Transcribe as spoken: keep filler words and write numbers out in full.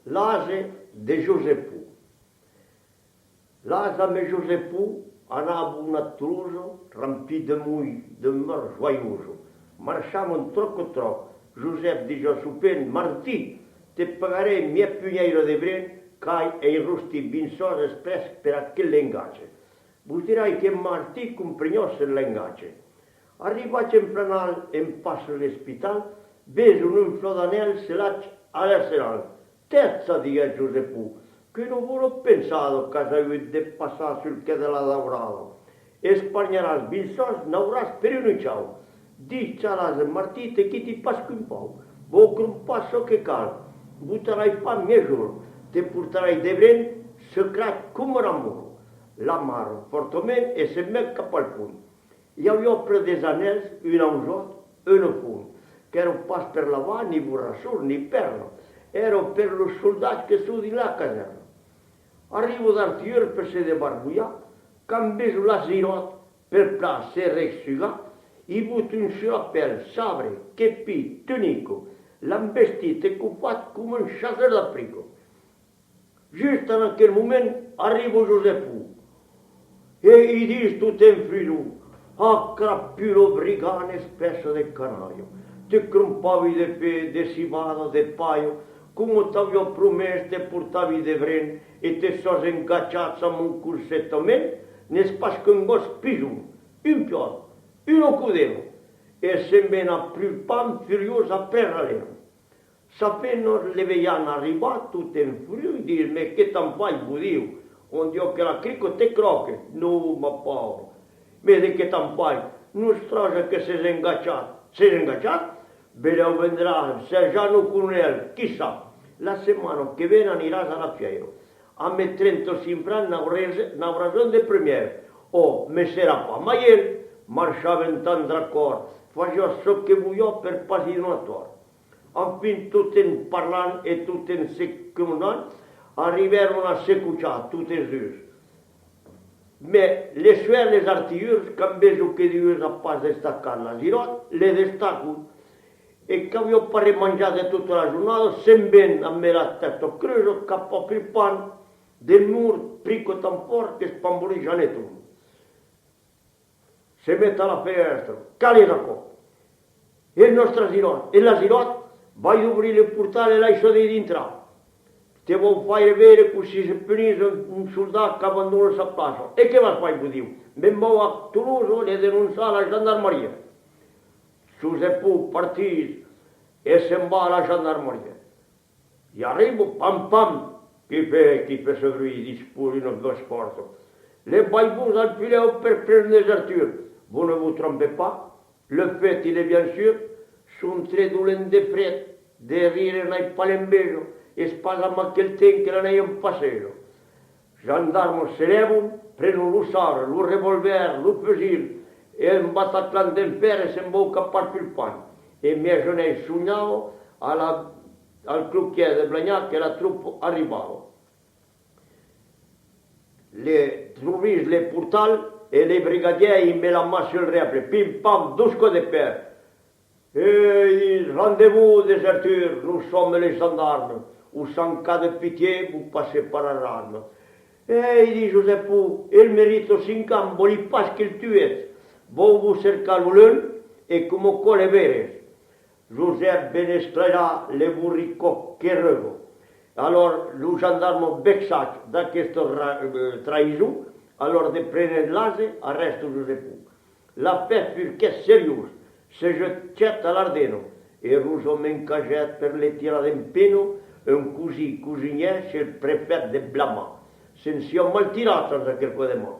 L'ase de Josepon. L'ase amb Josepon anavon a Tolosa, remplit de mòts, de mòts joiosos. Marchavon tròc a tròc. Josèp disiá sovent: «Martin, te pagarèi mièg punhèira de bren, qu'ai enrostit vint sòs exprès per aquel lengatge.» Vos dirai que Martin compreniá ce lengatge. Arribats en planal, en passant l'espital, veson un flòc d'anèls selats a l'arsenal. «Tètz, diguèt Josepon, qu'una bona pensada qu'as agut de passar sul quai de la Daurada. Esparnharàs vint sòs, n'auràs per un uchau.» Ditz a l'ase: «Martin, te quiti pas qu'un pauc. Vau crompar çò que cal. Botarai pas mièjorn. Te portarai de bren, secrat coma un amor.» L'amarra fòrtament e se'n ven cap al pont. I aviá près dels anèls un ausòt, una font, qu'èra pas per lavar ni borrassons ni pèrla, èra per los soldats que son dins la casèrna. Arriba d'artilhurs per se desbarbolhar, quand veson l'ase iròt per plan se ressugar, i bota un sul apèl, sabre, quepin, tunica, l'an vestit e copat coma un chasseur d'Africa. Just en aquel moment arriba Josepon e i ditz tot en furor: «Ah, crapula, brigand, espèça de canalha! Te crompavi de pen, de civada, de palha, coma t'aviá promés, te portavi de bren e te sòs engatjat amb mon corsetament, n'es pas qu'un gòst pison, un piòt, una codela!» E se'n ven a Pulpan furiós après l'alera. Sa femna, le veient arribar, tot en furor, ditz: «Mès que t'an fait, bodiu? On dieu que la crica te cròque.» «Non, ma paura.» «Mès de que t'an fait? Nos tròça que s'es engatjat.» «S'es engatjat? Belèu vendrà sergent o coronèl, qui sap? La setmana que ven aniràs a la fièira. Amb trenta-cinc francs n'auràs, n'auràs un de premièr.» «Ò, mès serà pas maièl!» Marchavon tendre a còr, fasiá çò que voliá per pas i donar tòrt. Enfin, tot en parlant e tot en se cromant, arribèron a se cochar totes dus. Mès le soèr, les artilhurs, quand veson que dieu a pas destacat l'ase iròt, le destacon. E qu'aviá pas remanjat de tota la jornada, se'n ven amb la tèsta crusa cap a Pulpan, de mur, prica tan fòrt qu'espambolís Janeton. Se met a la fenèstra. «Qual es aquò?» «Es nòstre ase iròt.» «Es l'ase iròt? Vai dobrir le portal e laissa-li dintrar. Te vau faire veire cossí se punís un, un soldat qu'abandona sa plaça.» «E que vas faire, bodiu?» «Me'n vau a Tolosa le denonçar a la gendarmariá.» Josepon partís e se'n va a la gendarmariá. I arriba, pam, pam! «Qui fait, qui fait ce bruit?» ditz Paul, una votz fòrta. «Le vaivos al filèu per prene un desertur.» «Vous ne vous trompez pas, le fait, il est bien sûr.» «Son très dolent de fred, de rire n'ai pas l'enveja, es pas amb aquel temps que la nèit em passeja.» Gendarmas se lèvan, prenon lo sabre, lo revolvèr, lo fusil, e un bataclan d'enfèr e se'n vau cap a Pulpan. E mièjanuèit sonava a la, al cloquièr de Blanhac que la tropa arribava. Le, trobís le portal e le brigadièr i met la man sul rèfle, pim pam, dos còps de pè. «Ei, ditz, rendez-vous, desertur, nous sommes les gendarmes, ou sans cas de pitié, vous passez par l'arme.» «Ei», ditz Josepon, «el merita cinc ans, vòli pas que'l tuetz, vau vos cercar lo luns e coma aquò le veretz.» Josèp ven esclairar le borricòt que reuva. Alòr, lo gendarme, vexat d'aquesta ra-, eh, traïson, a l'òrdre de prene l'ase, arrèsta Josepon. L'afèr furquèt seriós, se jutgèt a l'Ardena, e Rosa m'encagèt per le tirar d'en pena un cosin cosinièr, sul prefèt de Blaman. Se'n siá mal tirat amb aquel còp de man.